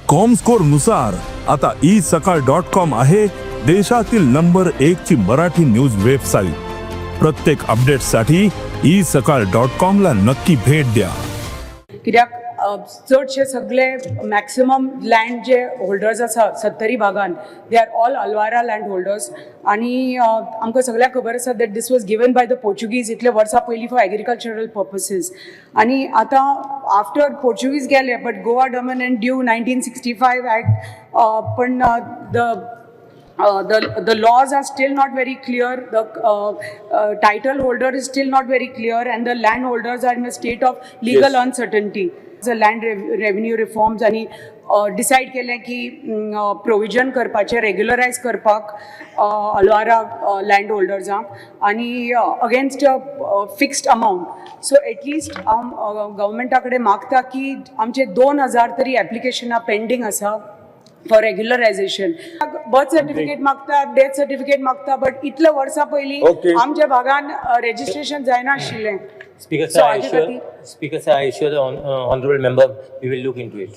Comscore नुसार आता E सकाळ डॉट कॉम आहे देशातील नंबर एक ची मराठी न्यूज वेबसाईट. प्रत्येक अपडेटसाठी ई सकाळ डॉट कॉम ला नक्की भेट द्या. कित्याक चडशे सगळे मॅक्सिमम लँड जे होल्डर्स आसा सत्तरी भागान, they are all Alwara land holders. आनी आमकां सगळ्यांक खबर आसा that this was given by the Portuguese इतले वर्सां पयलीं फॉर एग्रीकल्चरल पर्पसीस. आनी आतां आफ्टर पोर्चुगीज गेले, but Goa Daman and Diu 1965 Act, पण the laws are still not very clear, the title holder is still not very clear, and the land holders are in a state of legal uncertainty. The land revenue reforms आणि decide केलें की provision करपाचें, रेग्युलरायज करपाक अल्वारा land होल्डर्सांक आनी against a fixed amount. So at least हांव गव्हर्मेंटा कडेन मागता की आमचे 2000 तरी एप्लिकेशनां पेंडींग आसा फॉर रेग्युलरायझेशन. बर्थ सर्टिफिकेट मागता, डेथ सर्टिफिकेट मागता, बट इतले वर्सां पयलीं आमच्या भागान registration जायनाशिल्लें. Speaker So, sir, I हाजे assure, खातीर Speaker sir, I assure the honorable member, we will look into it.